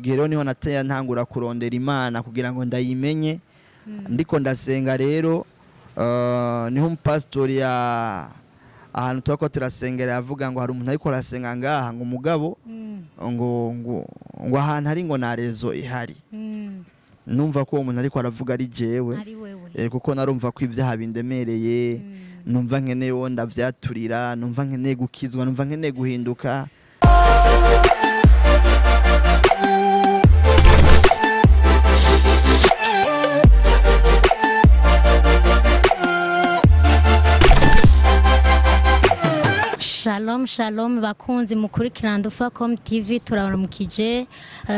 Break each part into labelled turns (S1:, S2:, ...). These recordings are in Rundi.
S1: Ico gihe rero niho nateye ntangura kurondera Imana kugira ngo ndayimenye. Ndiko ndasenga rero, niho umupasitori ya ahantu tuba turasengera yavuga ngo hari umuntu ariko arasenga ngaha, ngo umugabo ngo ahantu ari ngo nta réseau ihari. Numva ko uwo muntu ariko aravuga ari jewe.
S2: Ari wewe.
S1: Kuko narumva ko ibyaha bindemereye, numva nkeneye uwo ndavyaturira, numva nkeneye gukizwa, numva nkeneye guhinduka.
S2: Shalom shalom, bakunzi mukurikirana Ndufacom TV, turabaramukije.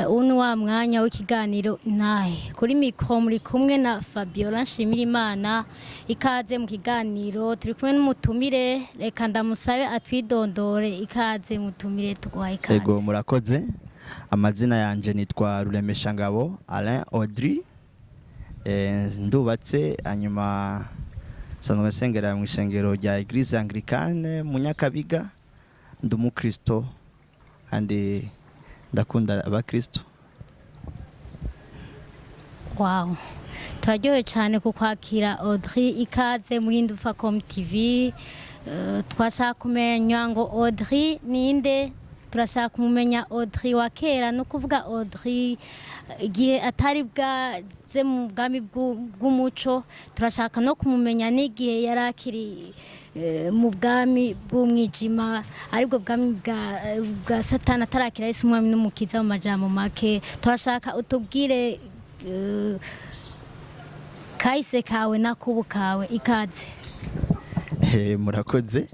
S2: Uyu ni wa mwanya w'ikiganiro Ntahe. Kuri micro muri kumwe na Fabiola Nshimirimana. Ikaze mu kiganiro. Turi kumwe n'umutumire, reka ndamusabe atwidondore. Ikaze mutumire, tuguhaye ikaze.
S1: Ego, murakoze. Amazina yanje nitwa Ruremeshangabo Alain Audrey. Ndubatse, hanyuma nsanzwe nsengera mu ishengero rya Eglise Anglicane mu Nyakabiga. Ndi umukristo kandi ndakunda abakristo.
S2: Wow, turaryohewe cyane kukwakira Audrey. Ikaze muri Ndufacom TV. Twashaka kumenya ngo Audrey ninde? Turashaka kumumenya Audrey wa kera, no kuvuga Audrey igihe atari bwaze mu bwami bw'umuco. Turashaka no kumumenya n'igihe yari akiri mu bwami bw'umwijima, aribwo bwami bwa Satani, atarakira Yesu umwami n'umukiza. Mu majambo make, turashaka utubwire kahise kawe n'akubu kawe. Ikaze.
S1: Murakoze.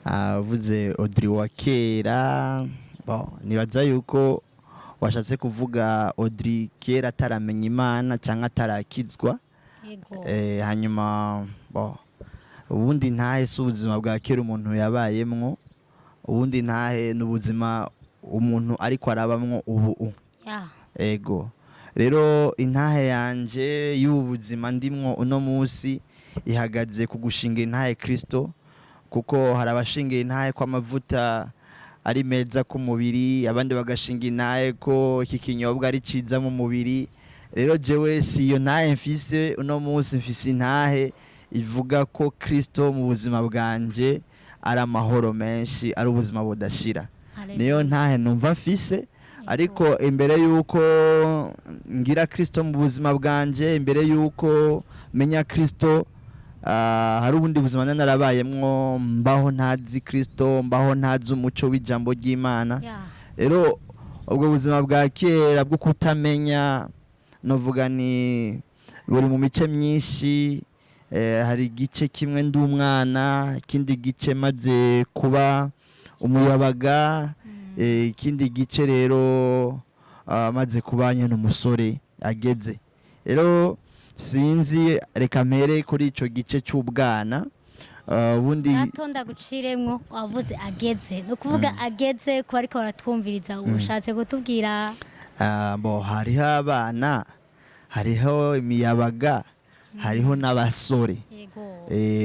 S1: Avuze Audrey wa kera, bon, nibaza yuko washatse kuvuga Audrey kera ataramenya Imana cyangwa atarakizwa.
S2: Yego.
S1: Hanyuma bon, ubundi ntahe si ubuzima bwa kera umuntu yabayemwo, ubundi ntahe ni ubuzima umuntu ariko arabamwo ubu. Ego, rero intahe yanje y'ubu buzima ndimwo uno munsi ihagaze ku gushinga intahe Kristo, kuko hari abashinga intahe ko amavuta ari meza ku mubiri, abandi bagashinga intahe ko iki kinyobwa ari ciza mu mubiri. Rero jewe si iyo ntahe mfise uno munsi. Mfise intahe ivuga ko Kristo mu buzima bwanje ari amahoro menshi, ari ubuzima budashira. Niyo ntahe numva mfise. Ariko imbere yuko ngira Kristo mu buzima bwanje, imbere yuko menya Kristo, hari ubundi buzima nari narabayemwo, mbaho ntazi Kristo, mbaho ntazi umuco w'ijambo ry'Imana. Rero ubwo buzima bwa kera bwo kutamenya, novuga ni buri mu mice myinshi. Hari igice kimwe ndi umwana, ikindi gice maze kuba umuyabaga, ikindi gice rero maze kuba nyine umusore ageze. Rero sinzi, reka mpere kuri ico gice c'ubwana. Ubundi
S2: Gato ndaguciremwo, wavuze ageze, ni ukuvuga ageze kuba ariko baratwumviriza, ushatse kutubwira?
S1: Bo hariho abana, hariho imiyabaga, hariho n'abasore.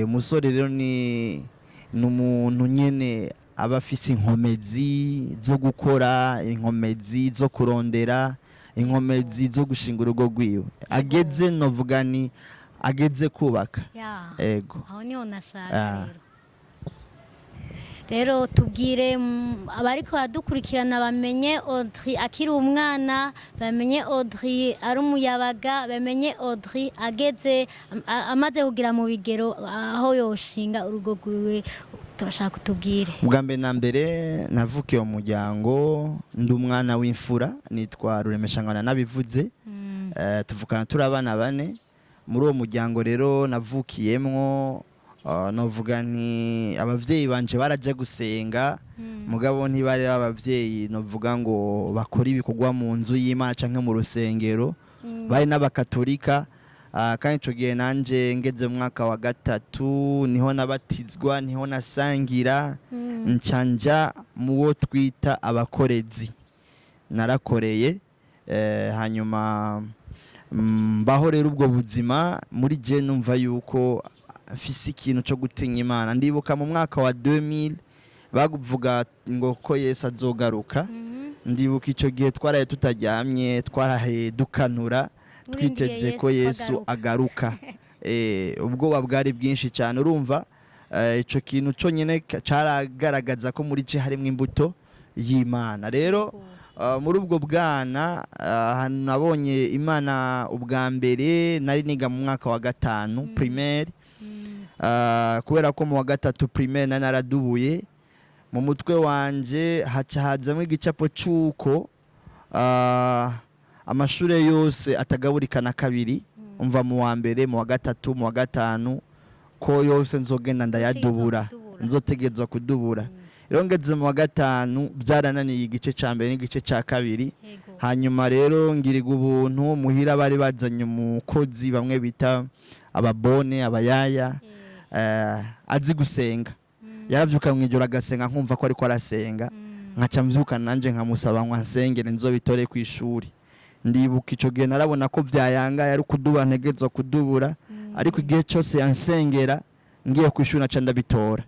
S1: Umusore rero ni umuntu nyene aba afise inkomezi zo gukora, inkomezi zo kurondera, inkomezi zo gushinga urugo rwiwe. Ageze, novuga ni ageze kubaka. Ego.
S2: Aho niho nashaka. Rero tubwire abariko baradukurikirana bamenye Audrey akiri umwana, bamenye Audrey ari umuyabaga, bamenye Audrey ageze amaze kugira mu bigero aho yoshinga urugo rwiwe. Turashaka utubwire.
S1: Ubwa mbere na mbere navukiye mu muryango, ndi umwana w'imfura, nitwa Ruremeshangana nabivuze. Tuvukana turi abana bane. Muri uwo muryango rero navukiyemwo, novuga nti abavyeyi banje baraja gusenga, mugabo ntibari abavyeyi novuga ngo bakora ibikorwa mu nzu y'Imana canke mu rusengero. Bari n'abakatolika. Kandi ico gihe nanje ngeze mu mwaka wa gatatu niho nabatizwa, niho nasangira, nca nja mu wo twita abakorezi. Narakoreye, hanyuma mbaho rero ubwo buzima. Muri je numva yuko mfise ikintu co gutinya Imana. Ndibuka mu mwaka wa 2000 bavuga ngo ko Yesu azogaruka. Ndibuka icyo gihe twaraye tutaryamye, twaraye dukanura,
S2: Murindiye
S1: twiteze ko
S2: Yesu
S1: Yesu agaruka. Ubwoba bwari bwinshi cyane. Urumva, ico kintu conyene caragaragaza ko muri ce harimo imbuto y'Imana. Rero muri ubwo bwana, ahantu nabonye Imana ubwa mbere, nari niga mu mwaka wa gatanu primaire. Kubera ko mu wa gatatu primaire nari naradubuye, mu mutwe wanje haca hazamwo igicapo c'uko amashure yose atagaburika na kabiri. Umva, mu wa mbere, mu wa gatatu, mu wa gatanu, ko yose nzogenda ndayadubura.
S2: Kudubura.
S1: Nzotegerezwa kudubura. Rero ngeze mu wa gatanu byarananiye, igice ca mbere n'igice ca kabiri. Hanyuma rero ngiriga ubuntu, muhira bari bazanye umukozi, bamwe bita ababone, abayaya, azi gusenga. Yaravyuka mw'ijoro agasenga, nkumva ko ariko arasenga, nkaca mvyuka nanje nkamusaba ngo ansengere nzobitore ku ishuri. Ndibuka ico gihe narabona ko vyayangaye, ari kudubura, ntegerezwa kudubura, ariko igihe cyose yansengera ngiye ku ishuri naca ndabitora.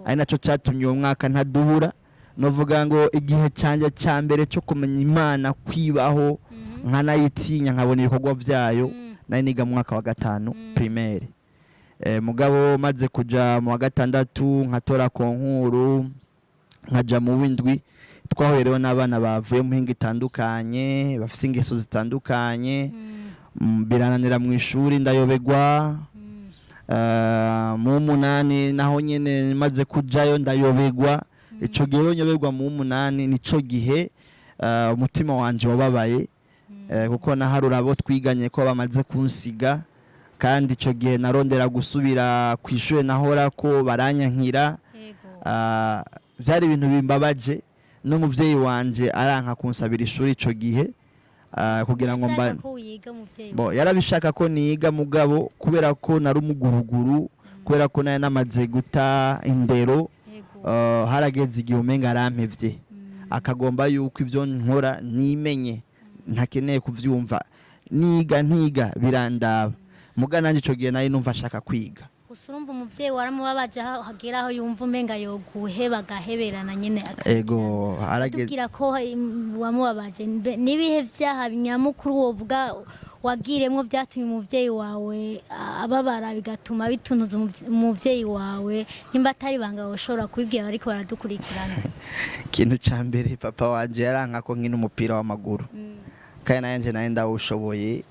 S1: Ari naco catumye uwo mwaka ntadubura. Novuga ngo igihe cyanjye cya mbere cyo kumenya Imana kwibaho, nkanayitinya, nkabona ibikorwa byayo, nari niga mu mwaka wa gatanu primaire. Mugabo maze kuja mu wa gatandatu, nkatora concours, nkaja mu w'indwi, twahuye rero n'abana bavuye mu mihingo itandukanye, bafise ingeso zitandukanye. Birananira mu ishuri, ndayobegwa. Mu w'umunani naho nyene maze kujayo ndayobegwa. Ico gihe rero nyoberwa mu w'umunani, nico gihe umutima wanje wababaye, kuko naharura abo twiganye ko bamaze kunsiga. Kandi ico gihe narondera gusubira ku ishure nahora ko baranyankira. Byari ibintu bimbabaje, n'umuvyeyi wanje aranka kunsabira ishuri ico gihe, kugira ngo mba
S2: Yashaka ko wiga, umuvyeyi?
S1: Bo yarabishaka ko niga, mugabo kubera ko nari umuguruguru, kubera ko nari namaze guta indero, harageze igihe umenga arampevye, akagomba yuko ivyo nkora nimenye, ntakeneye kuvyumva, niga ntiga birandaba. Muga nanjye ico gihe nari numva nshaka kwiga.
S2: Gusa urumva umuvyeyi waramubabaje, aho hagera aho yumva umenga yoguheba, agaheberana nyene.
S1: Ego, harageze.
S2: Tubwira ko wamubabaje. N'ibihe vyaha nyamukuru wovuga wagiremwo vyatumye umuvyeyi wawe ababara, bigatuma bituntuza umuvyeyi wawe? Nimba atari ibanga, woshobora kubibwira bariko baradukurikirana.
S1: Ikintu ca mbere, papa wanje yaranka ko nkina umupira w'amaguru, kandi nanje nari ndawushoboye.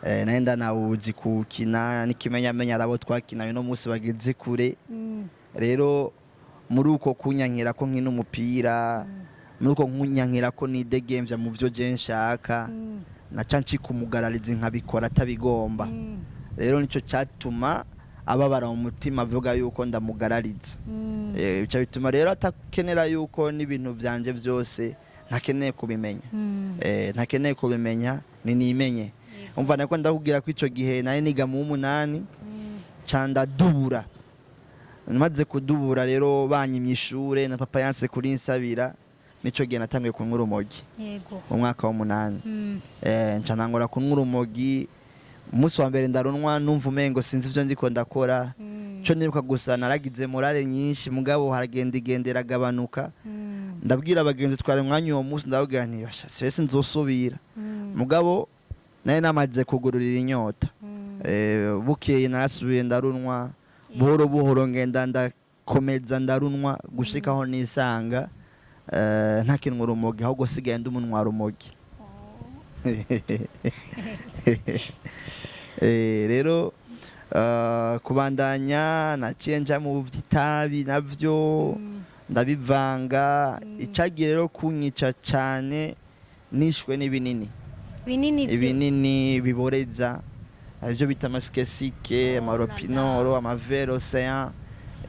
S1: Nari ndanawuzi kuwukina, n'ikimenyamenya arabo twakina uno munsi bageze kure. Rero muri uko kunyankira ko nkina umupira, muri uko kunyankira ko nidegemvya mu vyo je nshaka, naca ncika umugararizi, nkabikora atabigomba. Rero nico catuma ababara mu mutima, avuga yuko ndamugarariza. Bica bituma rero atakenera yuko n'ibintu vyanje vyose ntakeneye kubimenya. Ntakeneye kubimenya, ni nimenye. Umva, nako ndakubwira ko ico gihe nari niga mu w'umunani, ca ndadubura. Maze kudubura rero, banyimye ishure na papa yanse kurinsabira, nico gihe natanguye kunywa urumogi. Mu mwaka w'umunani. Nca ntangura kunywa urumogi. Umunsi wa mbere ndarunwa, numva umengo sinzi ivyo ndiko ndakora. Ico nibuka gusa, naragize morale nyinshi, mugabo haragenda igenda iragabanuka. Ndabwira abagenzi twari umwanya uwo munsi, ndababwira nti: "Basha, sese nzosubira." Mugabo nari namaze kugururira inyota. Bukeye narasubiye ndarunwa buhoro buhoro, ngenda ndakomeza ndarunwa gushikaho nisanga ntakinwa urumogi, ahubwo sigaye ndi umunwa rumogi. Rero kubandanya, naciye nja mu vy'itabi navyo, ndabivanga. Icagiye rero kunyica cane, nishwe n'ibinini.
S2: Binini
S1: Ibinini biboreza, ivyo bita amasikesike,
S2: Oh
S1: amaropinoro, amaverosean.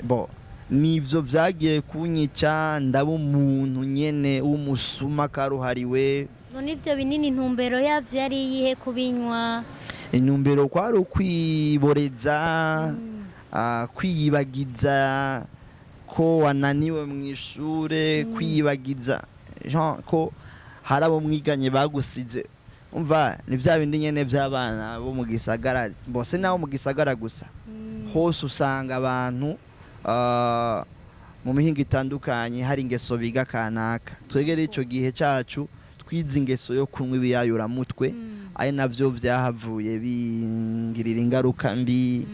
S1: Bo nivyo vyagiye kunyica, ndaba umuntu nyene w'umusuma karuhariwe.
S2: None ivyo binini, intumbero yavyo yari iyihe kubinywa?
S1: Intumbero kwari ukwiboreza, kwiyibagiza ko wananiwe mu ishure, kwiyibagiza Jean ko hari abo mwiganye bagusize. Umva, ni vya bindi nyene vy'abana bo mu gisagara bose, nabo mu gisagara gusa, hose usanga abantu Mu mihingo itandukanye hari ingeso biga kanaka. Twegere ico gihe cacu twize ingeso yo kunywa ibiyayuramutwe, ari navyo vyahavuye bingirira ingaruka mbi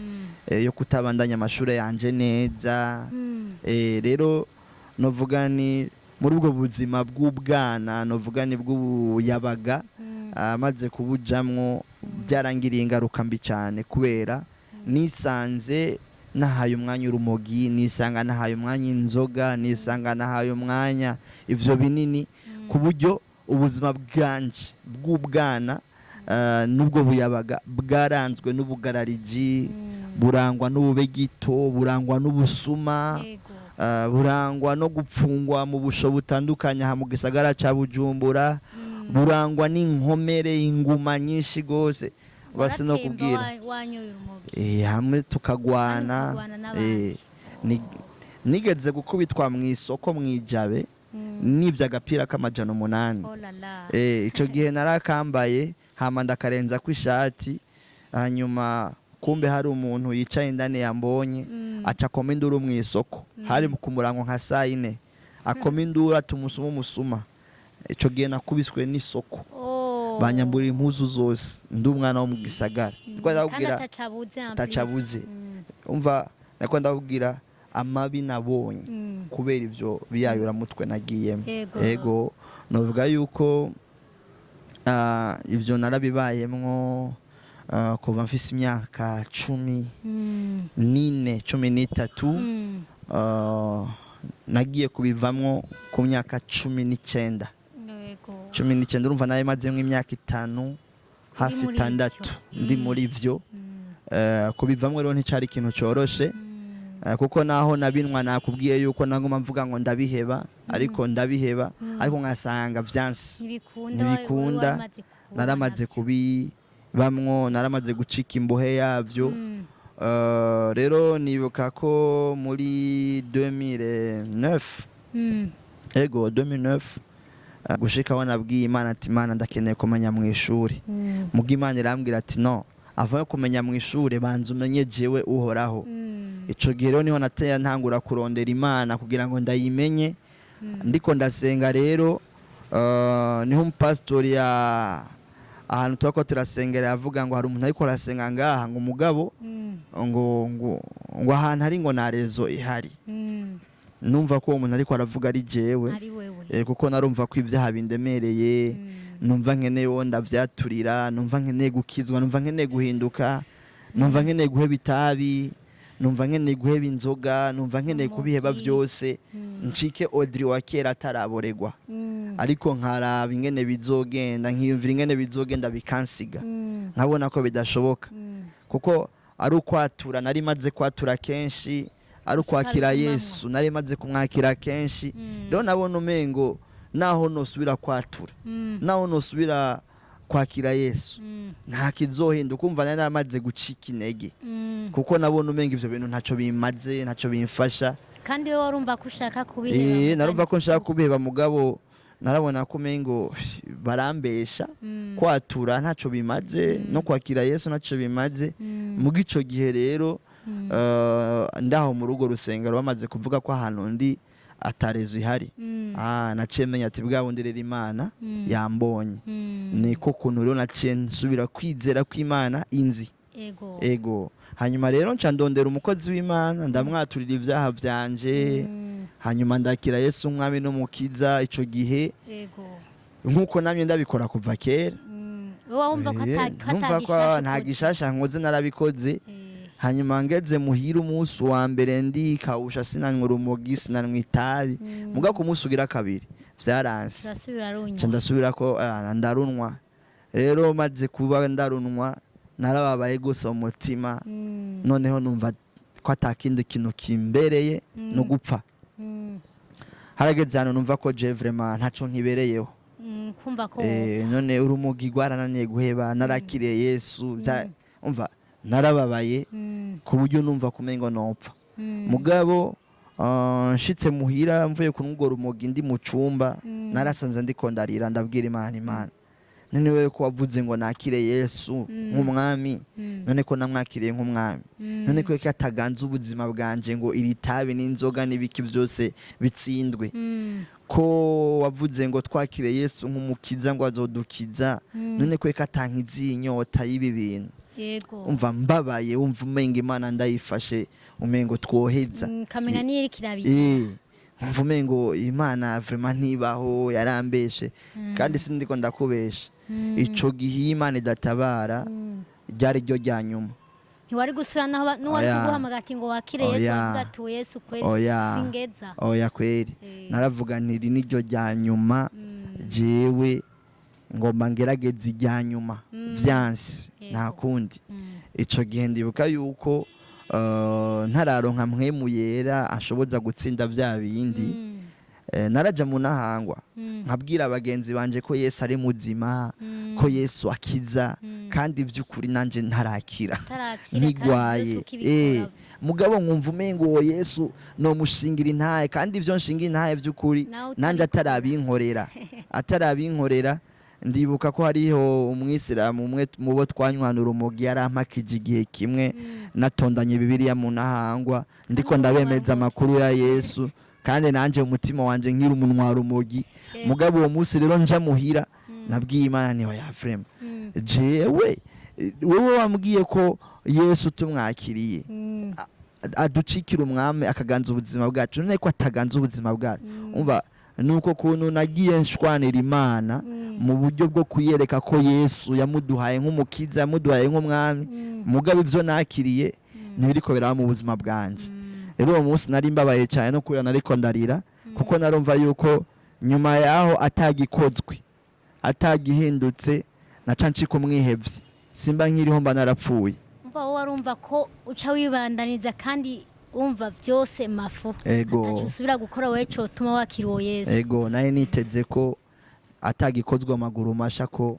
S1: yo kutabandanya amashuri yanje neza. Rero novuga ni muri ubwo buzima bw'ubwana, novuga ni bw'ubuyabaga, amaze kubujamwo byarangiriye ingaruka mbi cyane, kubera nisanze nahaye umwanya urumogi, nisanga nahaye umwanya inzoga, nisanga nahaye umwanya ivyo binini, ku buryo ubuzima bwanje bw'ubwana n'ubwo buyabaga bwaranzwe n'ubugarariji, burangwa n'ububegito, burangwa n'ubusuma, burangwa no gupfungwa mu busho butandukanye aha mu gisagara ca Bujumbura, burangwa n'inkomere, inguma nyinshi gose basi no
S2: Waratemba
S1: kubwira.
S2: Wanyoye urumogi?
S1: Hamwe tukagwana.
S2: Kandi mukagwana n'abandi.
S1: Nigeze gukubitwa mu isoko mw'ijabe nibye agapira k'800.
S2: Oh la la.
S1: Ico gihe narakambaye, hama ndakarenza ku ishati, hanyuma kumbe hari umuntu yicaye indani yambonye, aca akoma induru mu isoko. Hari ku murango nka saa yine, akoma induru ati: "Umusuma, umusuma!" Ico gihe nakubiswe n'isoko,
S2: Oh.
S1: banyambura impuzu zose, ndi umwana wo mu gisagara. Ndiko
S2: Kandi
S1: ndakubwira
S2: atacabuze en plus.
S1: Atacabuze. Umva, nako ndakubwira amabi nabonye kubera ivyo biyayuramutwe nagiyemo. Ego, novuga yuko ivyo narabibayemwo kuva mfise imyaka 14, 13. Nagiye kubivamwo ku myaka 19. 19, urumva nari mazemwo imyaka 5 hafi
S2: muri
S1: 6
S2: ivyo.
S1: ndi muri vyo. Kubivamwo rero nticari ikintu coroshe. Kuko naho nabinwa, nakubwiye yuko naguma mvuga ngo ndabiheba, ariko ndabiheba, ariko nkasanga vyanse.
S2: Ntibikunda.
S1: Ntibikunda.
S2: Waramaze kubona
S1: Naramaze
S2: navyo.
S1: kubibamwo, naramaze gucika imbohe yavyo. Rero nibuka ko muri 2009, ego 2009, gushika aho nabwiye Imana ati: "Imana, ndakeneye kumenya mu ishuri." Muga Imana irambwira ati: "No avayo kumenya mu ishuri, banza umenye jewe Uhoraho." Ico gihe rero niho nateye ntangura kurondera Imana kugira ngo ndayimenye. Ndiko ndasenga rero, niho umupasitori ya ahantu turako turasengera yavuga ngo hari umuntu ariko arasenga ngaha, ngo umugabo ngo ahantu ari ngo nta réseau ihari. Numva ko uwo muntu ariko aravuga ari jewe.
S2: Ari wewe.
S1: Kuko narumva ko ibyaha bindemereye, numva nkeneye uwo ndavyaturira, numva nkeneye gukizwa, numva nkeneye guhinduka, numva nkeneye guheba itabi, numva nkeneye guheba inzoga, numva nkeneye kubiheba
S2: Urumogi.
S1: vyose, ncike Audrey wa kera ataraboregwa. Ariko nkaraba ingene bizogenda, nkiyumvira ingene bizogenda bikansiga, nkabona ko bidashoboka, kuko ari ukwatura nari maze kwatura kenshi, ari ukwakira
S2: Utabigumamwo.
S1: Yesu nari maze kumwakira kenshi. Rero nabona umengo naho nosubira kwatura, naho nosubira kwakira Yesu, nta kizohinduka. Umva, nari namaze gucika intege, kuko nabona umenga ivyo bintu ntaco bimaze, ntaco bimfasha.
S2: Kandi wowe warumva ko ushaka kubiheba.
S1: Narumva ko nshaka kubiheba, mugabo narabona ko umengo barambesha, kwatura ntaco bimaze, no kwakira Yesu ntaco bimaze. Muga ico gihe rero, ndaho mu rugo rusengero bamaze kuvuga ko ahantu ndi ata réseau ihari, naciye menya ati bwa bundi rero Imana yambonye. Niko kuntu rero naciye nsubira kwizera ko Imana inzi. Ego, hanyuma rero nca ndondera umukozi w'Imana, ndamwaturira ibyaha vyanje, hanyuma ndakira Yesu umwami n'umukiza ico gihe, nkuko namye ndabikora kuva kera.
S2: Wowe wumva ko ko
S1: Numva ko
S2: atagishasha
S1: nta
S2: ukoze.
S1: gishasha nkoze, narabikoze. Hanyuma ngeze muhira, umunsi wa mbere ndikawusha, sinanywa urumogi, sinanywa itabi. Muga ku munsi ugira kabiri vyaranse.
S2: Urasubira
S1: Nca
S2: runywa.
S1: ndasubira ko ndarunwa. Rero maze kuba ndarunwa, narababaye gose mu mutima. Noneho numva ko atakindi kintu kimbereye no gupfa. Harageze hano numva ko je vraiment ntaco nkibereyeho.
S2: Kumva ko
S1: None urumogi rwarananiye guheba, narakiriye Yesu, umva narababaye ku buryo numva kumengo nopfa. Mugabo nshitse muhira mvuye kunywa urwo rumogi, ndi mu cumba, narasanze ndiko ndarira, ndabwira Imana: "Imana, None wewe ko wavuze ngo nakire Yesu nk'umwami, none ko namwakiriye nk'umwami, none ko reka ataganza ubuzima bwanje ngo iri tabi n'inzoga n'ibiki byose bitsindwe? Ko wavuze ngo twakire Yesu nk'umukiza, ngo azodukiza, none ko reka atankiza iyi nyota y'ibi bintu? Umva mbabaye, wumva umenga Imana ndayifashe, umengo twoheza.
S2: Kamenya niyo iriko irabigira.
S1: Umva umengo Imana vraiment ntibaho, yarambeshe. Kandi sindiko ndakubesha, ico gihe iyo Imana idatabara, ryari ryo rya nyuma.
S2: Ntiwari gusura naho n'uwari
S1: Oya.
S2: kuguhamagara ati ngo wakire Yesu,
S1: Oya.
S2: wavuga ati uwo Yesu kweri
S1: Oya.
S2: singeza.
S1: Oya kweri. Naravuga nti iri niryo rya nyuma, jewe ngomba ngerageza irya nyuma, vyanse nta kundi. Ico gihe ndibuka yuko ntararonka Mpwemu Yera ashoboza gutsinda vya bindi, naraja mu Ntahangwa, nkabwira abagenzi banje ko Yesu ari muzima, ko Yesu akiza, kandi by'ukuri nanje ntarakira,
S2: Utarakira, kandi
S1: ntigwaye.
S2: byose ukibikora.
S1: Mugabo nkumva umengo uwo Yesu nomushingira intahe, kandi ivyo nshinga intahe vy'ukuri
S2: Nawe
S1: nanje
S2: utabikora.
S1: atarabinkorera. Ndibuka ko hariho umwisilamu umwe mu bo twanywana urumogi yarampakije igihe kimwe, natondanye Bibiliya mu Ntahangwa, ndiko ndabemeza amakuru ya Yesu, kandi nanje umutima wanje nkiri umunwa rumogi. Mugabo uwo munsi rero nja muhira, nabwiye Imana niho ya vraiment, jewe wowe wambwiye ko Yesu tumwakiriye aducikira umwami, akaganza ubuzima bwacu, none ko ataganza ubuzima bwacu? Umva, nuko kuntu nagiye nshwanira Imana mu buryo bwo kuyereka ko Yesu yamuduhaye nk'umukiza, yamuduhaye nk'umwami, mugabo ivyo nakiriye ntibiriko biraba mu buzima bwanje. Rero uwo munsi nari mbabaye cyane, no kurira nariko ndarira, kuko narumva yuko nyuma yaho atagikozwe, atagihindutse, naca ncika umwihevyi, simba nkiriho, mba narapfuye.
S2: Umva, wowe warumva ko uca wibandaniza kandi wumva byose mafu,
S1: Ego.
S2: ataco usubira gukora wowe cotuma wakira uwo Yesu.
S1: Ego, naye niteze ko atagikozwe amaguru masha, ko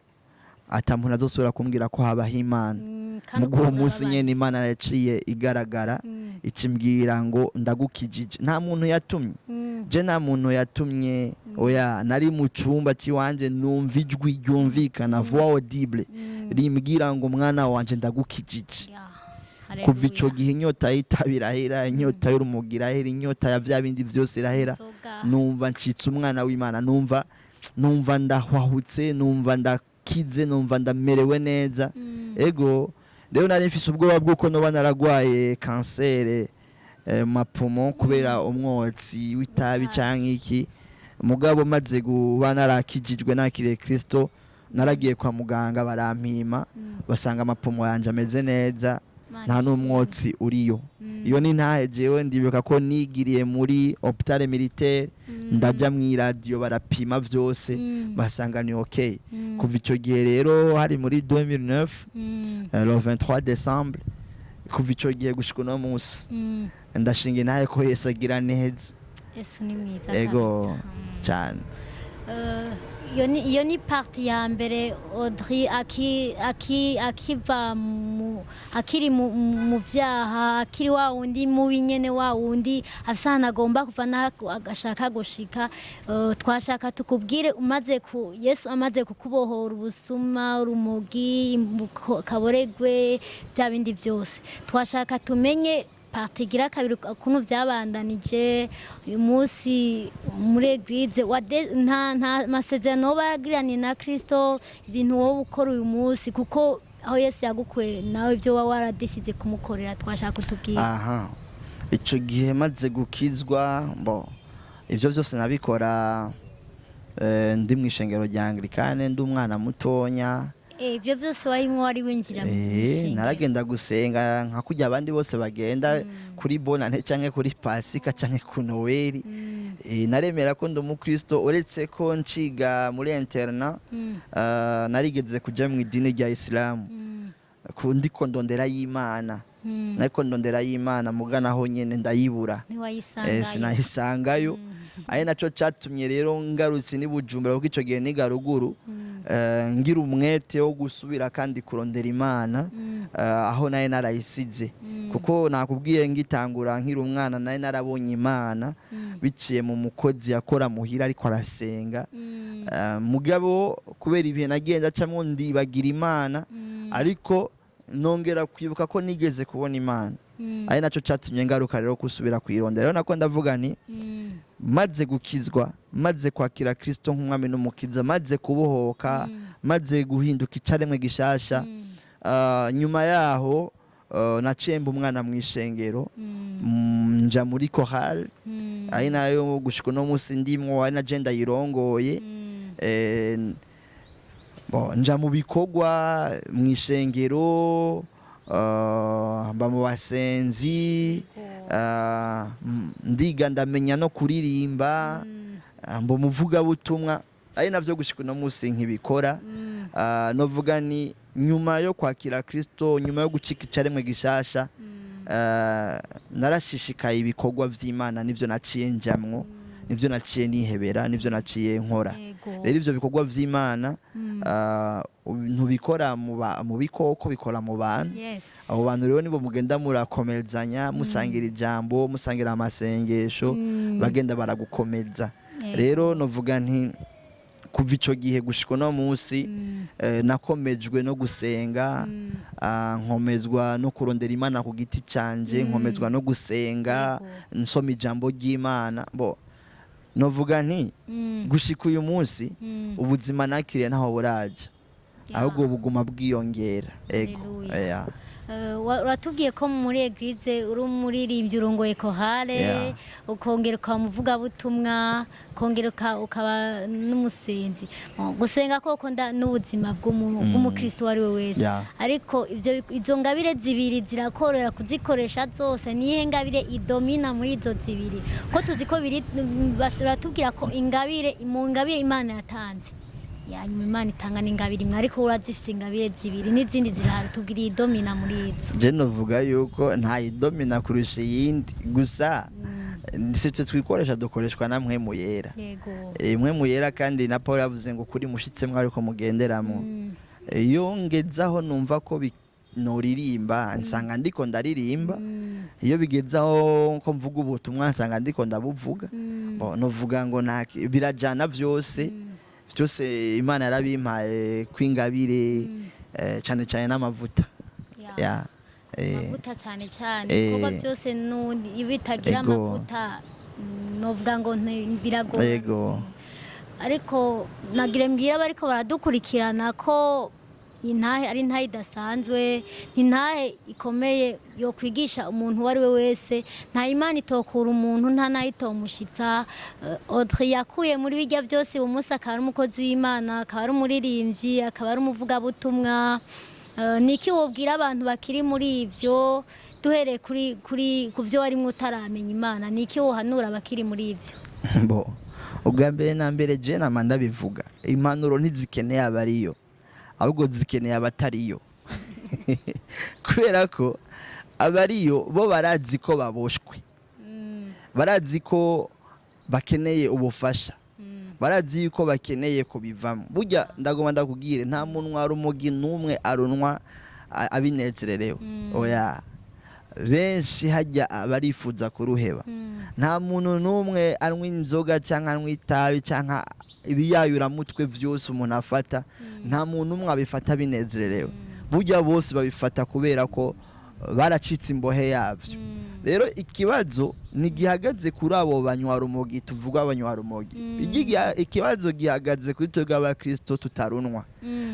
S1: ata muntu azosubira kumbwira ko habaho Imana.
S2: Kandi
S1: Muguwo
S2: ukabona
S1: munsi
S2: ababaye.
S1: nyene Imana yaciye igaragara, ikimbwira ngo ndagukijije. Nta muntu yatumye, je nta muntu yatumye, oya. Nari mu cumba ciwanje, numva ijwi ryumvikana, voix audible, rimbwira ngo mwana wanje, ndagukijije.
S2: Ya,
S1: Kuva ico
S2: haleluya.
S1: gihe inyota y'itabi irahera, inyota y'urumogi irahera, inyota ya vya bindi vyose irahera.
S2: Inzoga.
S1: Numva ncitse umwana w'Imana, numva ndahwahutse, numva ndakize, numva ndamerewe neza. Ego, rero nari mfise ubwoba bw'uko noba naragwaye kansere ma poumons kubera umwotsi w'itabi
S2: W'itabi.
S1: canke iki. Mugabo maze kuba narakijijwe, nakiriye Kristo, naragiye kwa muganga barampima, basanga ama poumons yanje ameze neza,
S2: Imana
S1: nta
S2: ishimwe.
S1: n'umwotsi uriyo. Iyo ni ntahe jewe ndibuka ko nigiriye muri hôpital militaire, ndaja mu iradiyo, barapima vyose, basanga ni okay. Kuva ico gihe rero, hari muri 2009, le 23 décembre, kuva ico gihe gushika uno munsi, ndashinga intahe ko Yesu agira neza.
S2: Yesu ni mwiza
S1: Ego.
S2: kabisa.
S1: Cyane.
S2: Iyo ni partie ya mbere. Audrey akiva mu akiri mu vyaha, akiri wa wundi mubi nyene, wa wundi afise ahantu agomba kuva n'aho agashaka gushika. Twashaka tukubwire, umaze ku Yesu amaze kukubohora ubusuma, urumogi, kaboregwe, bya bindi byose, twashaka tumenye partie igira kabiri, ukuntu byabandanije. Uyu munsi muri église nta masezerano woba yagiranye na Kristo, ibintu wowe ukora uyu munsi, kuko aho Yesu yagukuye nawe ibyo woba waradisize kumukorera, twashaka kutubwira.
S1: Aha, ico gihe maze gukizwa, bo ivyo vyose nabikora ndi mw'ishengero rya Anglikane, ndi umwana mutonya.
S2: Ibyo byose warimwo, wari winjira mu ishengero?
S1: Naragenda gusenga nka kurya abandi bose bagenda kuri Bonane canke kuri Pasika canke ku Noweli. Naremera ko ndi umukristo, uretse ko nciga muri internat narigeze kuja mu idini rya Isilamu, ndiko ndondera y'Imana. Nariko ndondera y'Imana, muga naho nyene ndayibura.
S2: Ntiwayisangayo?
S1: Sinayisangayo. Ari naco catumye rero ngarutse ni Bujumbura, kuko ico gihe niga ruguru, ngira umwete wo gusubira kandi kurondera Imana aho naye narayisize, kuko nakubwiye ngitangura nkiri umwana naye narabonye Imana biciye mu mukozi yakora muhira ariko arasenga. Mugabo kubera ibihe nagiye ndacamwo ndibagira Imana, ariko nongera kwibuka ko nigeze kubona Imana, ari naco catumye ngaruka rero gusubira kuyirondera. Rero nako ndavuga nti maze gukizwa, maze kwakira Kristo nk'umwami n'umukiza, maze kubohoka, maze guhinduka icaremwe gishasha, nyuma yaho naciye mba umwana mu ishengero, nja muri chorale, ari nayo gushika uno munsi ndimwo, ari na je ndayirongoye. Bon, nja mu bikorwa mu ishengero, mba mu basenzi, ndiga, ndamenya no kuririmba, mba umuvugabutumwa, ari navyo gushika uno munsi nkibikora. Novuga ni nyuma yo kwakira Kristo, nyuma yo gucika icaremwe gishasha, narashishikaye ibikorwa vy'Imana, nivyo naciye njamwo, nivyo naciye nihebera, nivyo naciye nkora. Rero ivyo bikorwa vy'Imana, ntubikora mu bikoko, bikora mu bantu. Abo bantu rero nibo mugenda murakomezanya, musangira ijambo, musangira amasengesho, bagenda baragukomeza. Rero novuga nti kuva ico gihe gushika uno munsi, nakomejwe no gusenga, nkomezwa no kurondera Imana ku giti canje, nkomezwa no gusenga, nsoma ijambo ry'Imana. Bo novuga nti gushika uyu munsi, ubuzima nakiriye ntaho buraja, ahubwo buguma bwiyongera. Ego.
S2: Haleluya.
S1: Yeah.
S2: Uratubwiye ko muri église uri umuririmbyi, urongoye chorale, ukongera ukaba umuvugabutumwa, ukongera ukaba n'umusenzi. Gusenga koko n'ubuzima bw'umukristo uwo ari we wese, ariko izo ngabire zibiri zirakorera kuzikoresha zose. Niyihe ngabire idomina muri izo zibiri? Ko tuzi ko biri, uratubwira ko ingabire mu ngabire Imana yatanze, yanyuma Imana itanga n'ingabire imwe, ariko urazifise ingabire zibiri n'izindi zirahari. Tubwira idomina muri izo.
S1: Je novuga yuko nta idomina kurusha iyindi, gusa si twe twikoresha, dukoreshwa na Mpwemu Yera. Mpwemu Yera, kandi na Paul yavuze ngo kuri mushitsemwo ariko mugenderamo. Iyo ngezaho numva ko noririmba, nsanga ndiko ndaririmba. Iyo bigezaho ko mvuga ubutumwa, nsanga ndiko ndabuvuga. Bon, novuga ngo birajana vyose vyose. Imana yarabimpaye kwingabire, cane cane n'amavuta. Ya.
S2: Amavuta cyane cyane. Ibikorwa byose n'ubundi iyo bitagira amavuta, novuga ngo biragora. Ariko nagire mbwira abariko baradukurikirana ko intahe ari intahe idasanzwe, intahe ikomeye yo kwigisha umuntu uwo ari we wese. Nta Imana itokura umuntu, nta nayo itomushitsa. Audrey yakuye muri bijya byose, uyu munsi akaba ari umukozi w'Imana, akaba ari umuririmbyi, akaba ari umuvugabutumwa. Niki wobwira abantu bakiri muri ibyo, duhereye kuri ku byo warimwo utaramenya Imana? Niki wohanura abakiri muri ibyo?
S1: Bo, ubwa mbere na mbere, je nama ndabivuga, impanuro ntizikeneye abariyo, ahubwo zikeneye abatariyo, kubera ko abariyo bo barazi ko baboshwe, barazi ko bakeneye ubufasha, barazi yuko bakeneye kubivamo. Burya ndagomba ndakubwire, nta muntu rumogi n'umwe arunwa abinezererewe, oya. Benshi hajya barifuza kuruheba. Nta muntu n'umwe anywa inzoga cyangwa anywa itabi cyangwa ibiyayuramutwe vyose umuntu afata, nta muntu umwe abifata binezererewe. Burya bose babifata kubera ko baracitse imbohe yavyo. Rero ikibazo ntigihagaze kuri abo banywa rumogi, tuvuga abanywa rumogi. Ikibazo gihagaze kuri twebwe abakristo tutarunwa,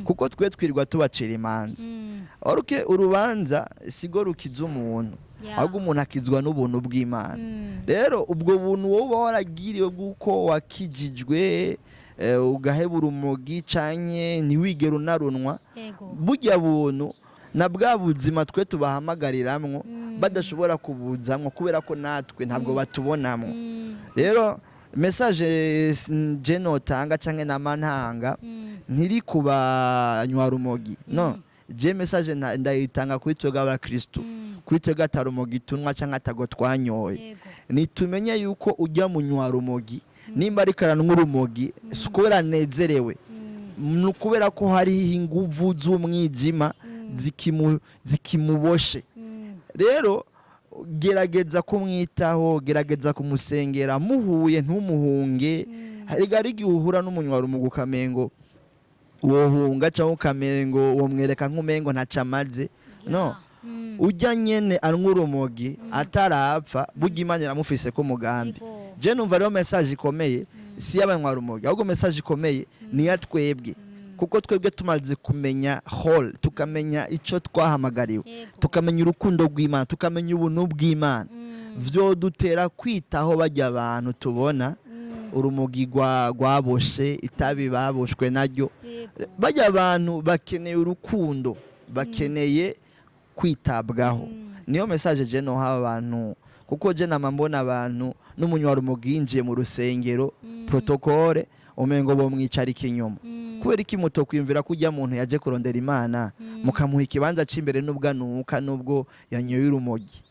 S1: kuko twe twirirwa tubacira imanza. Oruke urubanza sigo rukiza umuntu, ahubwo umuntu akizwa n'ubuntu bw'Imana. Rero ubwo buntu wowe uba waragiriwe bw'uko wakijijwe, ugaheba urumogi canke ntiwigere unarunwa, burya buntu na bwa buzima twe tubahamagariramwo badashobora kubuzamwo, kubera ko natwe ntabwo batubonamwo. Rero message je notanga canke nama ntanga ntiri ku banywa rumogi, no. Je message ndayitanga kuri twebwe abakristo, kuri twebwe atarumogi tunywa canke atago twanyoye. Nitumenye yuko ujya munywa rumogi, nimba ariko aranywa urumogi, si ukubera anezerewe, ni ukubera ko hariho inguvu z'umwijima zikimuboshe. Rero gerageza kumwitaho, gerageza kumusengera, muhuye ntumuhunge. Hari igihe uhura n'umunywarumogi ukamengo wohunga, cyangwa ukamengo womwereka nk'umengo ntaco amaze. No ujya nyene anywa urumogi atarapfa, burya Imana iramufise ko umugambi. Je numva rero message ikomeye si y'abanywa rumogi, ahubwo message ikomeye ni iya twebwe, kuko twebwe tumaze kumenya hall, tukamenya ico twahamagariwe, tukamenya urukundo rw'Imana, tukamenya ubuntu bw'Imana, vyodutera kwitaho bajya abantu tubona urumogi rwaboshe, itabi baboshwe naryo. Bajya abantu bakeneye urukundo, bakeneye kwitabwaho. Niyo message je noha abantu, kuko je nama mbona abantu n'umunywarumogi yinjiye mu rusengero, protocole umengo bomwicarika inyuma. Kubera iki muto kwiyumvira ko ujya muntu yaje kurondera Imana, mukamuha ikibanza c'imbere, nubwo anuka, nubwo yanyoye urumogi?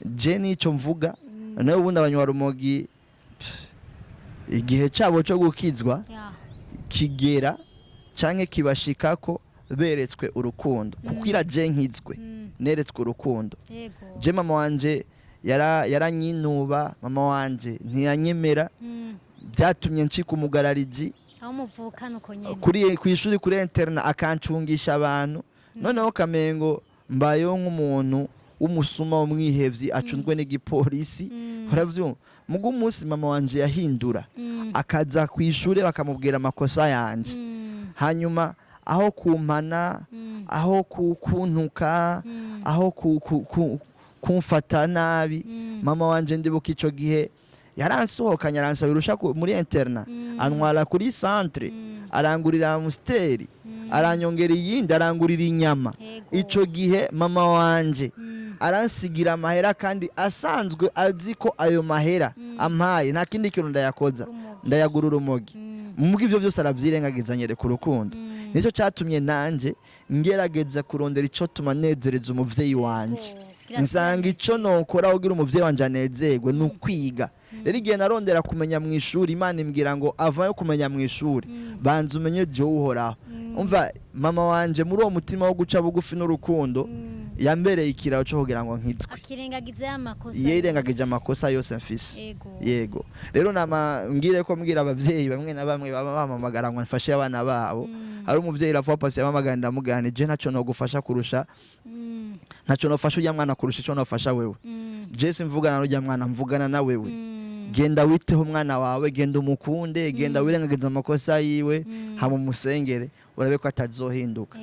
S1: Je nico mvuga. Nawe ubundi abanywarumogi, pff, igihe cabo co gukizwa kigera canke kibashikako beretswe urukundo, kuko ira je nkizwe neretswe urukundo. Je mama wanje yaranyinuba, mama wanje ntiyanyemera. Byatumye ncika umugarariji.
S2: Aho muvukana uko nyene?
S1: Kuri ku ishuri, kuri internat, akancungisha abantu. Noneho kamengo mbayeho nk'umuntu w'umusuma, w'umwihevyi, acunzwe n'igipolisi. Uravyumva? Muga umunsi mama wanje yahindura, akaza ku ishuri bakamubwira amakosa yanje, hanyuma aho kumpana, aho kuntuka, aho kumfata nabi, mama wanje ndibuka ico gihe yaransohokanye, aransabira urusha muri internat, antwara kuri centre, arangurira Amstel, aranyongera iyindi, arangurira inyama. Ico gihe mama wanje aransigira amahera, kandi asanzwe azi ko ayo mahera ampaye nta kindi kintu ndayakoza,
S2: Urumogi.
S1: ndayagura urumogi. Mubwo ivyo byose aravyirengagiza, anyereka urukundo. Nicyo catumye nanje ngerageza kurondera ico tuma nezereza umuvyeyi wanje. Nsanga ico nokora kugira umuvyeyi wanje anezerwe ni ukwiga. Rero igihe narondera kumenya mu ishuri, Imana imbwira ngo ava yo kumenya mu ishuri, banza umenye jewe Uhoraho. Umva, mama wanje muri uwo mutima wo guca bugufi n'urukundo yambereye ikiraro cyo kugira ngo nkizwe.
S2: Akirengagiza y'amakosa.
S1: Yirengagije amakosa yose mfise. Yego, rero nama mbwire ko mbwira abavyeyi bamwe na bamwe baba bampamagara ngo mfashe abana babo. Hari umuvyeyi ravuga pasi yamamagara, ndamugana je ntaco nogufasha kurusha, ntaco nofasha ujya mwana kurusha ico nofasha wewe. Je simvugana n'ujya mwana, mvugana na wewe. Genda witeho umwana wawe, genda umukunde, genda wirengagiza amakosa yiwe, hama umusengere, urabe ko atazohinduka.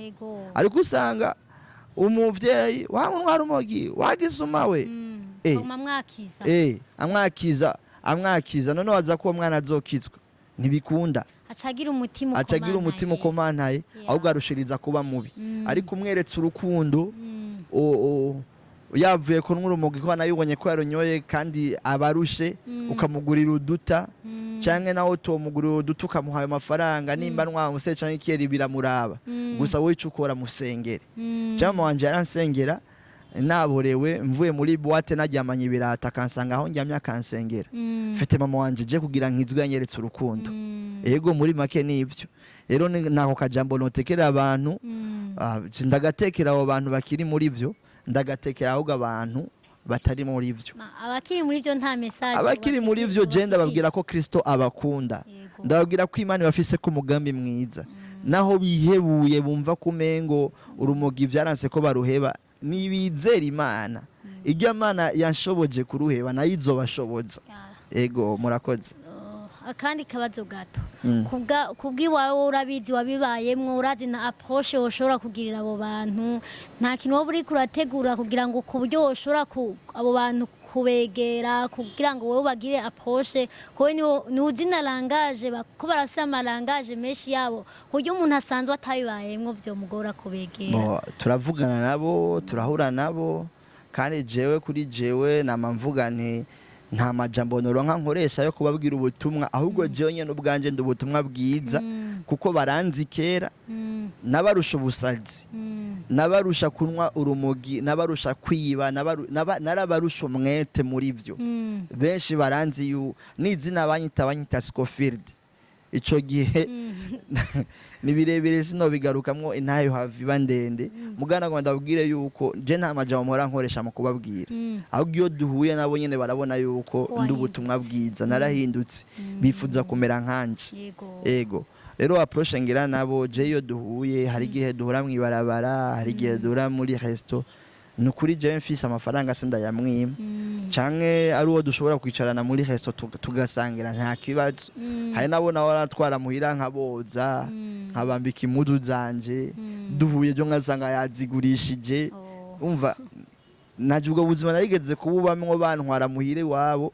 S1: Ariko usanga umuvyeyi wamuntwara umogi wagisuma we.
S2: Baguma mwakiza.
S1: Amwakiza, amwakiza, none waza ko uwo mwana azokizwa? Ntibikunda.
S2: Acagira umutima.
S1: Acagira umutima ukomantaye, ahubwo arushiriza kuba mubi. Ariko umweretse urukundo, yavuye kunywa urumogi, ko nabibonye ko yarunyoye kandi abarushe, ukamugurira uduta, canke nawe utomugurira uduta, ukamuha ayo mafaranga, nimba ntwa canke ikiyeri biramuraba. Gusa wowe ico ukora, musengere. Cyangwa mama wanje yaransengera naborewe, mvuye muri boîte naryamanye ibirata, akansanga aho ndyamye akansengera. Mfite mama wanje je kugira nkizwe yanyeretse urukundo. Ego, muri make nivyo. Rero nako kajambo notekera abantu. Ndagatekera abo bantu bakiri muri vyo, ndagatekera ahubwo abantu batari muri vyo.
S2: Abakiri muri byo nta message?
S1: Abakiri muri vyo, je ndababwira ko Kristo abakunda. Ndababwira ko Imana ibafise ko umugambi mwiza. Naho bihebuye, bumva ko umengo urumogi vyaranse ko baruheba, nibizera Imana. Irya Mana yanshoboje kuruheba, nayo izobashoboza. Ego, murakoze.
S2: Oh, akandi kabazo gato. Kubw'iwawe, wowe urabizi, wabibayemwo, urazi na approche woshobora kugirira abo bantu. Nta kintu woba uriko urategura kugira ngo ku buryo woshobora abo bantu kubegera, kugira ngo wowe bagire approche, kuko niwe uzi na langage, ko barafise amalangage menshi yabo, ku buryo umuntu asanzwe atabibayemwo vyomugora kubegera?
S1: Bo, turavugana nabo, turahura nabo, kandi jewe kuri jewe nama mvuga nti nta majambo noronka nkoresha yo kubabwira ubutumwa, ahubwo jewe nyene ubwanje ndi ubutumwa bwiza, kuko baranzi kera. Nabarusha ubusazi, nabarusha kunywa urumogi, nabarusha kwiba, narabarusha umwete muri vyo. Benshi baranzi yu n'izina banyita Scofield. Ico gihe ni birebire, sinobigarukamwo, intayo hava iba ndende. Mugana ngo ndabwire yuko je nta majambo mpora nkoresha mu kubabwira, ahubwo iyo duhuye nabo nyene barabona yuko
S2: Ko
S1: ndi ubutumwa bwiza, narahindutse, bifuza kumera nkanje. Ego, rero approche ngira nabo je iyo duhuye, hari igihe duhura mw'ibarabara, hari igihe duhura muri resto, ni ukuri je mfise amafaranga sindayamwima, canke ari uwo dushobora kwicarana muri resto tugasangira, nta kibazo. Hari nabo nawe aratwara muhira, nkaboza, nkabambika impuzu zanje. Duhuye byo nkasanga yazigurishije. Umva, naje ubwo buzima narigeze kububamwo, bantwara muhira iwabo.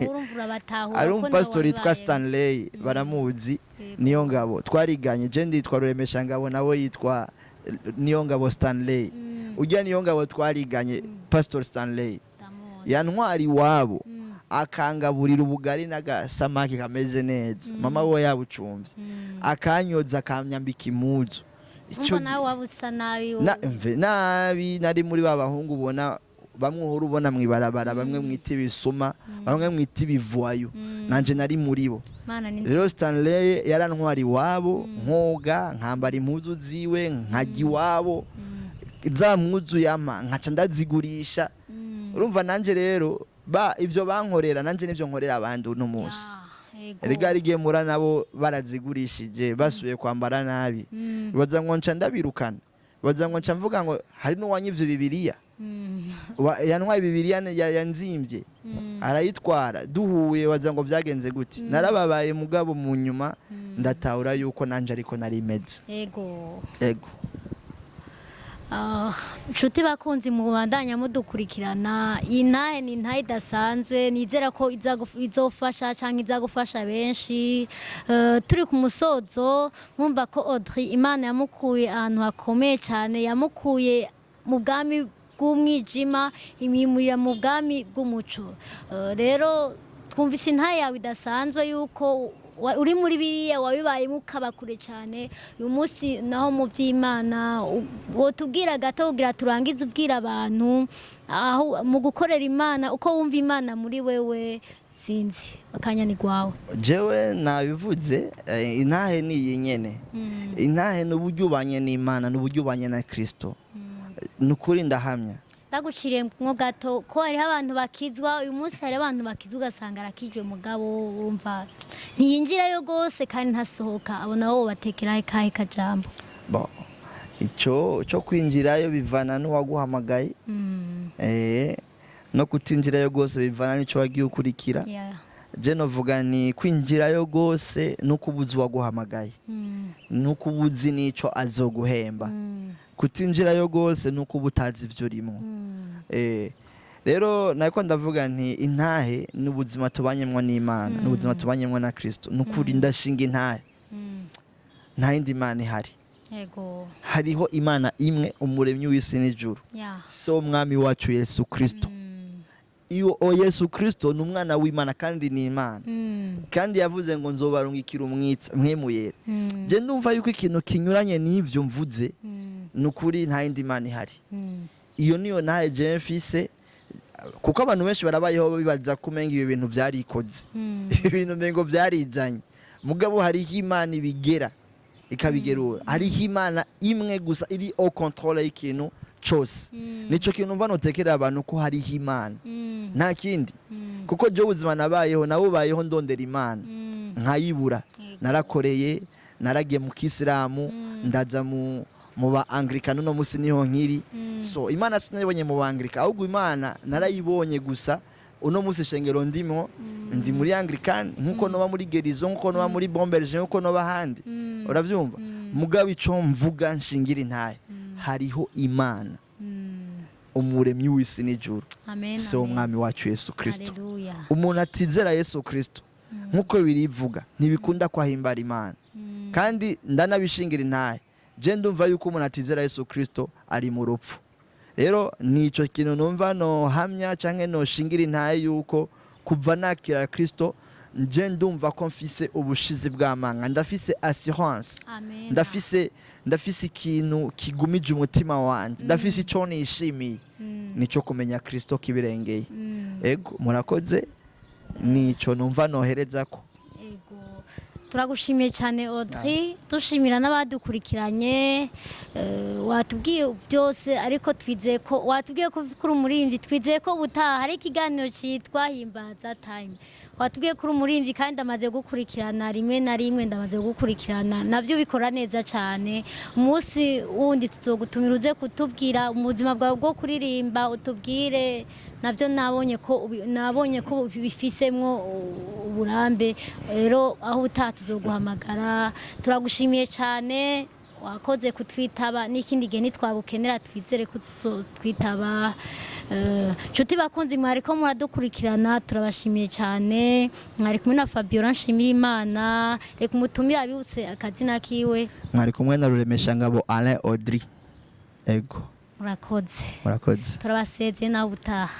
S2: Urumva urabatahura.
S1: Ari
S2: ko nawe
S1: umupasitori yitwa
S2: wabibayemo.
S1: Stanley, baramuzi. Niyo ngabo twariganye, je nditwa Ruremesha Ngabo, nawe yitwa Niyo Ngabo Stanley. Ujya niyo ngabo twariganye, Pastor Stanley,
S2: Ndamuzi.
S1: yantwara iwabo, akangaburira ubugari n'agasamaki kameze neza, mama we yabucumvye, akanyoza, akanyambika impuzu.
S2: Umva, nawe waba usa nabi.
S1: Na mve nabi, nari muri ba bahungu ubona bamwe uhora ubona mw'ibarabara, bamwe mwita ibisuma, bamwe mwita ibivuayo, nanje nari muri bo.
S2: Mana ni
S1: Rero Stanley yarantwara iwabo, nkoga, nkambara impuzu ziwe, nkajya iwabo, za mpuzu yampa nkaca ndazigurisha. Urumva nanje rero ba ivyo bankorera, nanje nivyo nkorera abandi uno munsi. Erega hari igihe mura nabo barazigurishije, basubiye kwambara nabi, baza ngo nca ndabirukana, baza ngo nca mvuga ngo hari n'uwanyivye Bibiliya. Yantwaye Bibiliya yanzimbye, arayitwara. Duhuye baza ngo vyagenze gute? Narababaye, mugabo mu nyuma ndatahura yuko nanje ariko nari meze. Ego.
S2: Ah, nshuti bakunzi mubandanya mudukurikirana, iyi ntahe ni intahe idasanzwe, nizera ko izofasha cyangwa iza gufasha benshi. Turi ku musozo, mwumva ko Audrey Imana yamukuye ahantu hakomeye cyane, yamukuye mu bwami bw'umwijima imwimurira mu bwami bw'umuco. Rero twumvise intahe yawe idasanzwe yuko uri muri biriya wabibayemo ukaba kure cyane, uyu munsi naho mu by'Imana. Wotubwira gato kugira turangize, ubwira abantu aho mu gukorera Imana uko wumva Imana muri wewe? Sinzi, akanya ni gwawe.
S1: Jewe nabivuze, intahe ni iyi nyene. Intahe ni uburyo ubanye n'Imana, ni uburyo ubanye na Kristo. Ni ukuri ndahamya.
S2: Ndaguciriye mwo gato ko hariho abantu bakizwa uyu munsi, hari abantu bakizwa ugasanga arakijwe, mugabo wumva ntiyinjirayo rwose kandi ntasohoka. Abo nabo batekera kahe kajambo?
S1: Bon, icyo cyo kwinjirayo bivana n'uwaguhamagaye, no kutinjirayo rwose bivana n'icyo wagiye ukurikira. Je novuga ni kwinjirayo rwose nuko ubuzi uwaguhamagaye, nuko ubuzi n'icyo azoguhemba. Kutinjirayo rwose nuko uba utazi ibyo urimo. Rero nako ndavuga nti intahe ni ubuzima tubanyemwo n'Imana, ni ubuzima tubanyemwo na Kristo. Ni ukuri ndashinga intahe, nta yindi Mana ihari. Hariho Imana imwe, umuremyi w'isi n'ijuru, so Umwami wacu Yesu Kristo. Iyo o Yesu Kristo ni umwana w'Imana kandi ni Imana, kandi yavuze ngo nzobarungikira umwitsa Mpwemu Yera. Je ndumva yuko ikintu kinyuranye n'ivyo mvuze, ni ukuri nta yindi Mana ihari. Iyo niyo ntahe je mfise, kuko abantu benshi barabayeho bibaza ko umenga ibi bintu vyarikoze, ibi bintu umengo vyarizanye, mugabo hariho Imana ibigera ikabigerura. Hariho Imana imwe gusa iri au contrôle y'ikintu cose. Nico kintu mva notekerera abantu, ko hariho Imana, nta kindi, kuko je ubuzima nabayeho nabubayeho ndondera Imana, nkayibura. Narakoreye, naragiye mu kisilamu, ndaza mu ba Anglikani, uno musi niho nkiri. So Imana sinayibonye mu ba Anglika, ahubwo Imana narayibonye gusa uno musi ishengero ndimo, ndi muri Anglican, nkuko noba muri Gerizo, nkuko noba muri Bomberge, nkuko noba ahandi. Uravyumva? Mugabo ico mvuga nshingira intahe, hariho Imana, umuremyi w'isi n'ijuru,
S2: Amen.
S1: se
S2: Amen.
S1: w'Umwami wacu Yesu Kristo.
S2: Haleluya.
S1: Umuntu atizera Yesu Kristo, nkuko birivuga, ntibikunda ko ahimbara Imana. Kandi ndanabishingira intahe, je ndumva yuko umuntu atizera Yesu Kristo ari mu rupfu. Rero nico kintu numva no hamya canke noshingira intahe, yuko kuva nakira Kristo, nje ndumva ko mfise ubushizi bw'amanga, ndafise assurance.
S2: Amen.
S1: Ndafise ikintu kigumije umutima wanje, ndafise ico nishimiye, nico kumenya Kristo kibirengeye. Ego, murakoze, nico numva noherezako.
S2: Ego. Turagushimiye cyane Audrey, dushimira n'abadukurikiranye. Watubwiye byose, ariko twizeye ko watubwiye ko uri umuririmbyi, twizeye ko ubutaha hari ikiganiro cyitwa Himbaza Time. Watubwiye ko uri umuririmbyi kandi amaze gukurikirana rimwe na rimwe, ndamaze gukurikirana nabyo bikora neza cyane. Umunsi wundi tuzogutumira uze kutubwira ubuzima bwawe bwo kuririmba, utubwire nabyo. Nabonye ko bifisemwo uburambe. Rero aho ubutaha tuzoguhamagara. Turagushimiye cyane, wakoze kutwitaba. N'ikindi gihe nitwagukenera twizere ko twitaba. Nshuti bakunzi mwariko muradukurikirana, turabashimiye cyane. Mwari kumwe na Fabiola Nshimirimana. Reka umutumire abibutse akazina kiwe.
S1: Mwari kumwe na Ruremeshangabo Alain Audrey, ego.
S2: Murakoze.
S1: Murakoze.
S2: Turabasezeye, nawe ubutaha.